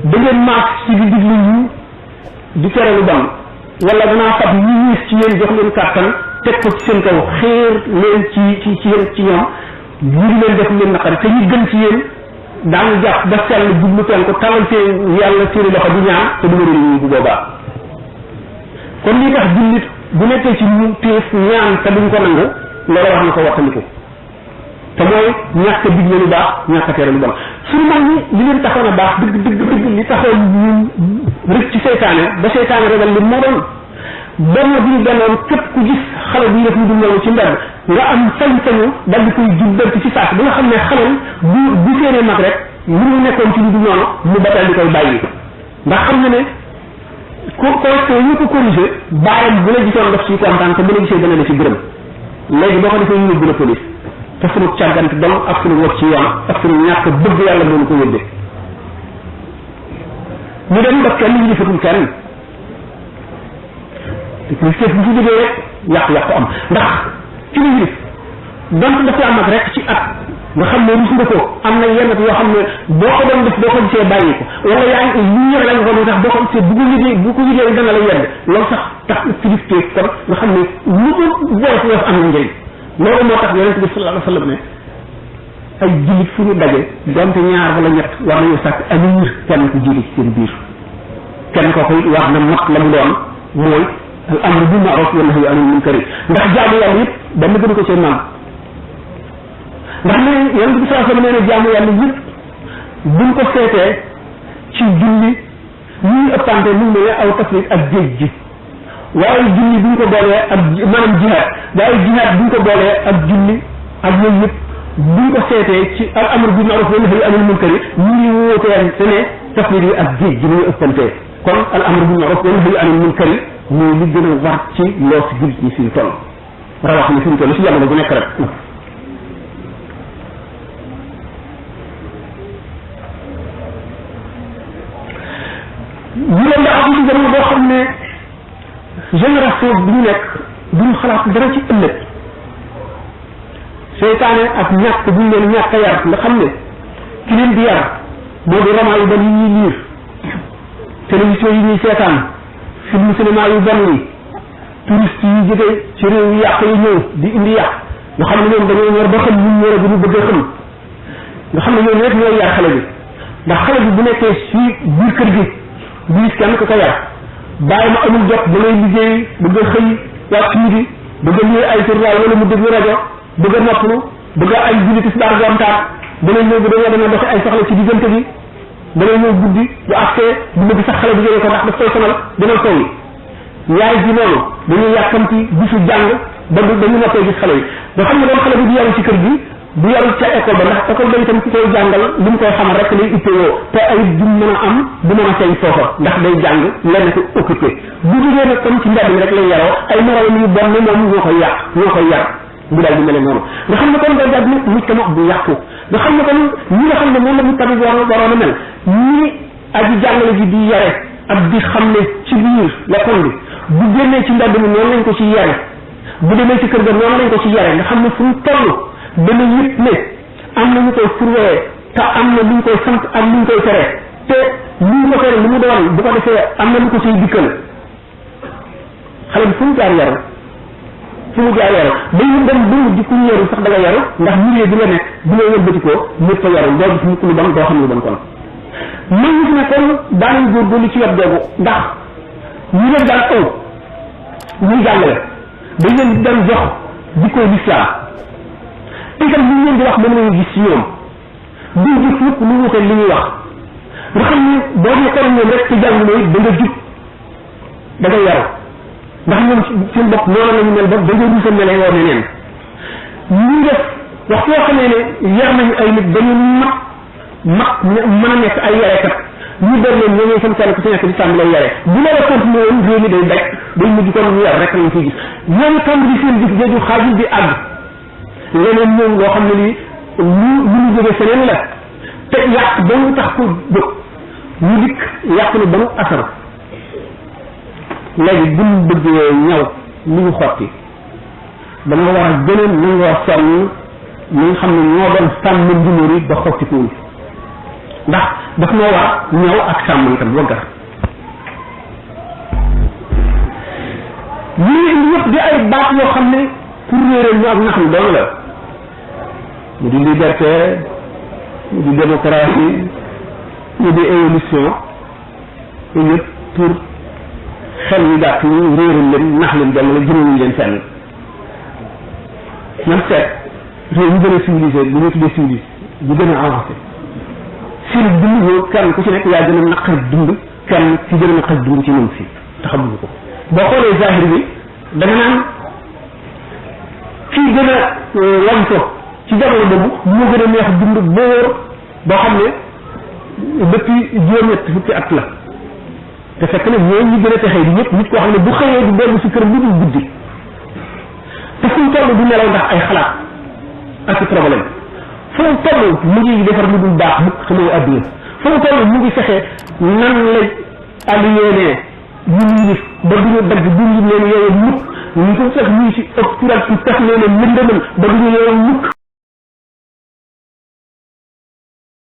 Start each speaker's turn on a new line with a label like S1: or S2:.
S1: da ngeen maas ci di diglu ñu di tere lu bon wala danaa fab ñu ñiis ci yéen jox leen kàttan teg ko ci seen kaw xéer leen ci yéen ci ñoom ñu di leen def leen naqari te ñu gën ci yéen daañu jàpp ba sell jublu teen ko talal seen yàlla seeni loxo di ñaan te du ma réew bu boobaa kon lii tax jullit bu nekkee ci ñu téef ñaan te duñ ko nangu loolu wax na ko wattandiku te mooy ñàkk a digle lu baax ñàkk a tere lu bon suñu mag ñi li leen taxoon a baax dëgg li taxoon ñu rëcc ci seytaane ba seytaane ragal li moo doon benn bi ñu bennoon képp ku gis xale bi def lu dul noonu ci mbedd nga am sañ-sañu dal di koy jubbanti ci saak ba nga xam ne xalel bu séenee mag rek lu mu nekkoon ci lu dul noonu mu batal di koy bàyyi ndax xam na ne ko ñu ko corrigé bàyyam bu la gisoon daf ciy kontaan te bu la gisee dana la ci gërëm léegi boo ko defee ñu yóbbu la police te sunu càggante dong ak sunu wacc ci yoon ak sunu ñàkk bëgg yàlla doon ko yóbbee ñu dem ba kenn ñu defatul kenn te bu fi jógee rek yàqu-yàqu am ndax ci li yilif donc dafa am ak rek ci at nga xam ne rus nga ko am na yenn yoo xam ne boo ko doon def boo ko gisee bàyyi ko wala yaa ngi lu ñëw la nga ko tax boo ko gisee bu ko liggéey dana la yedd loolu sax tax kilifteef kon nga xam ne lu ko boole fi am na njëriñ loolu moo tax yonente bi sallallahu alayhi wa sallam ne ay jullit fu ñu daje donte ñaar wala ñett war nañu sàkk amir kenn ku jiite ci seen biir kenn kooku war na mat la mu doon mooy al amru bil ma'ruf wa nahyi anil munkar ndax jaamu yàlla yëpp benn gënu ko seen maam ndax ne yonente bi sallallahu alayhi wa sallam nee na jaamu yàlla yëpp buñ ko seetee ci julli ñuy ëppante lu mu ne aw tafrit ak géej gi waaye julli buñ ko boolee ak maanaam jihaad waaye jihaad buñ ko boolee ak julli ak yooyu yëpp buñ ko seetee ci al amru bil ma'ruf wa nahyi anil munkar ñu ngi wóotee te ne tafrit yi ak géej gi ñuy ëppantee kon al amru bil ma'ruf wa nahyi anil munkar mooy li gën a war ci loo si jullit ñi fi ñu toll rawax ni fi ñu toll si jamono bu nekk rek ñu leen da am ci jamono boo xam ne génération bi ñu nekk duñu xalaat dara ci ëllëg seytaane ak ñàkk bu ñu leen ñàkk a yar nga xam ne ki leen di yar moo di roman yu bon yi ñuy liir télévision yi ñuy seetaan film cinéma yu bon yi touriste yi jóge ci réew yi yàq yi ñëw di indi yàq nga xam ne ñoom dañoo ñor ba xam ñu ñor bu ñu bëgg a xam nga xam ne ñoom rek ñooy yar xale bi ndax xale bi bu nekkee ci biir kër gi bu gis kenn ko ko yar bàyyi ma amul jot da ngay liggéey bëgg a xëy wàcc midi bëgg a lire ay journal wala mu déglu rajo bëgg a noppalu bëgg a ay julli tisbaar gomtaat dana ñëw bu dañoo dana doxi ay soxla ci diggante bi dana ñëw guddi bu accès bu bëgg sax xale bi jógee ko ndax daf koy sonal dana sooyi yaay ji noonu dañuy yàkkamti bisu jàng ba dañu noppee gis xale yi nga xam ne doon xale bi du yaru ci kër gi du yaru ca école ba ndax école ba itam ki koy jàngal li mu koy xamal rek lay ittewoo te ay du mën a am du mën a feeñ foofa ndax day jàng lenn ko occupé bu jógee nag comme ci mbedd mi rek lay yaroo ay moroom yu bon ne moom ñoo koy yàq ñoo koy yar bu daal di mel noonu nga xam ne kon day daal nit nit tama bu yàqu nga xam ne kon ñi nga xam ne moom la mu tamit waroon a mel ñi aji jàngale ji di yare ak di xam ne ci biir l'école bi bu génnee ci mbedd mi noonu lañ ko ci yare bu demee ci kër ga noonu lañ ko ci yare nga xam ne fu mu toll dana yëpp ne am na ñu koy surveiller te am na lu ñu koy sant ak lu ñu koy tere te lu ñu ko tere lu mu doon bu ko defee am na lu ko ciy dikkal xale bi fu mu jaar yaru fu mu jaar yaru dañu dem bu di ku yaru sax da nga yaru ndax milieu bi nga nekk bu nga wëlbatikoo ñëpp a yaru doo gis nit lu bon doo xam lu bon kon man gis ne kon daanañ góorgóorlu ci wet googu ndax ñu leen daan ëw ñuy jàngale dañ leen daan jox jikkooy l'islam itam li ñu leen di wax moom lañu gis ci ñoom duñ gis ñëpp lu wute li ñuy wax nga xam ne boo dee kon ñoom rek ci jàng mooy da nga jub da nga yaru ndax ñoom seen bopp noonu lañu mel ba da nga ruusa mele woo neneen ñu def wax soo xamee ne yar nañu ay nit dañu mat mën a nekk ay yarekat ñu doon leen ñoo seen kenn ku ci nekk di tàmm lay yare bu loolu continué woon réew mi day daj day mujj kon ñu yar rek lañ ciy gis ñooñu tàmm di seen gis jooju xaajul di àgg leneen ñoom loo xam ne lii lu ñu jóge feneen la te yàq ba mu tax ko jóg ñu dikk yàq ni ba mu asar léegi buñ bëggee ñaw lu ñu xotti dama war a gëneen ñu ngoo sonn ñi nga xam ne ñoo doon sàmm njumóor yi ba xottikuwul ndax daf noo war ñëw ak sàmm itam waggar lii indi yëpp di ay baat yoo xam ne pour réeral ñu ak nax lu doon la mu di liberté mu di démocratie mu di évolution yooyu yëpp pour xel ñu gàtt ñu réeral leen nax leen jamono jëmewuñ leen fenn man seet réew ñu gën a civilisé bu ñu tuddee civilisé bu gën a avancé seen dund ñoo kenn ku ci nekk yaa gën a naqari dund kenn ci gën a naqari dund ci ñun fii te xamuñu ko boo xoolee zahir bi da nga naan kii gën a wanto ci jamono boobu moo gën a neex dund boo boo xam ne depuis juróom-ñett fukki at la te fekk ne ñooñu ñu gën a texee di ñëpp nit koo xam ne bu xëyee du dellu si kër lu dul guddi te fu mu toll du nelaw ndax ay xalaat ak problème fu mu toll mu ngi defar lu dul baax mukk xamoo adduna fu mu toll mu ngi fexe nan la aliéné ñu ngi ba duñu dagg duñu leen yooyu mukk ñu ko sax ñu ci ëpp tural ci tax leen lëndëmal ba duñu yooyu mukk